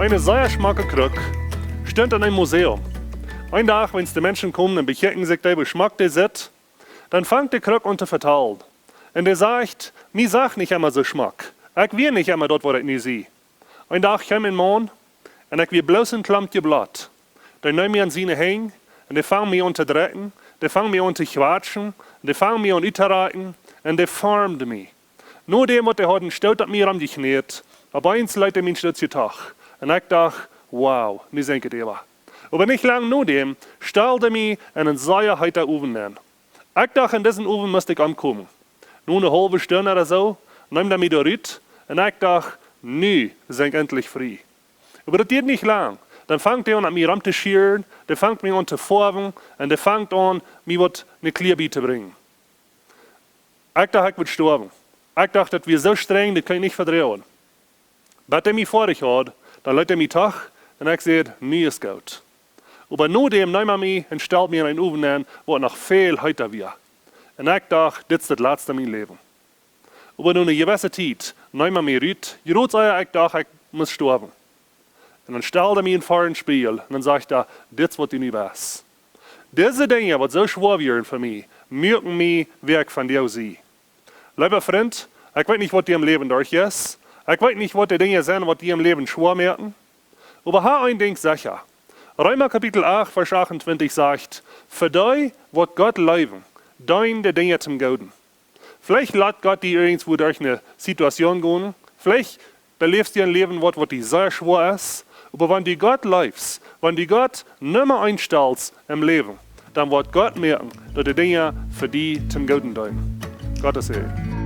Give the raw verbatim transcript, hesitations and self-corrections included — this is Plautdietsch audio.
Eene sea schmocke Kruck stunt en een Museum. Een Dach, wan de Menschen komen un bekjikjen sikj dee, woo schmock dee sitt, dan fangt de Kruck aun to vetalen. Un dee sajcht: "Mie sach nich emma soo schmock. Ekj wia nich emma daut, waut ekj nu sie." Een Dach kjeem een Maun, un ekj wia bloos een Klompkje Blott. Dee neem mie aun siene Henj, un dee fang mie aun to drekjen, dee fang mie aun to kjwatschen, un dee fang mie aun uttorakjen, un dee formd mie. No däm, waut dee haud een Stoot opp mie romjekjneet, opp eemol leet dee mie een Stoot tach. Un ekj docht: "Wow, nu sie ekj et äwa." Oba nich lang no däm stald dee mie en een sea heeta Owen nenn. Ekj docht, en disen Owen must ekj omkomen. No eene haulwe Stund ooda soo neem dee mie doa rut, un ekj docht: "Nu sie ekj entlich frie." Oba daut dieed nich lang. Dan fangt dee aun, met mie rom to schieren, dee fangt mie aun to foawen, un dee fangt aun, mie waut ne Klia bie to brinjen. Ekj docht, ekj wudd stoawen. Ekj docht, daut wia soo strenj, daut kunn ekj nich vedroagen. Bat dee mie foadich haud, dan leet dee mie tach, un ekj säd: "Nu es goot." Oba no däm neem hee mie un stald mie en een Owen nenn, waut noch väl heeta wia. Un ekj docht: "Dit es daut latste mien Läwen." Oba no eene jewesse Tiet neem hee mie rut, jrods ea ekj docht, ekj must stoawen. Un dan stald hee mie ver een Spieejel un dan säd hee: "Dit es waut du nu best." Dise Dinja, waut soo schwoa wieren fa mie, muaken mie, wäa ekj vondoag sie. Leewa Frint, ekj weet nich, waut die em Läwen derchjeit. Ekj weet nich, waut de Dinja sent, waut die em Läwen schwoa moaken. Oba hab een Dinkj secha. Reema Kapitel acht, Varsch achtuntwintich sajcht: "Fa dee, waut Gott leewen, deenen de Dinja toom Gooden." Veleicht lat Gott die irjentwua derch eene Situation gonen. Veleicht beläfst du een Läwen, waut, waut die sea schwoa es. Oba wan du Gott leefst, wan du Gott Numma eent stalst em Läwen, dan woat Gott moaken, daut de Dinja fa die toom Gooden deenen. Gott sie Säajen.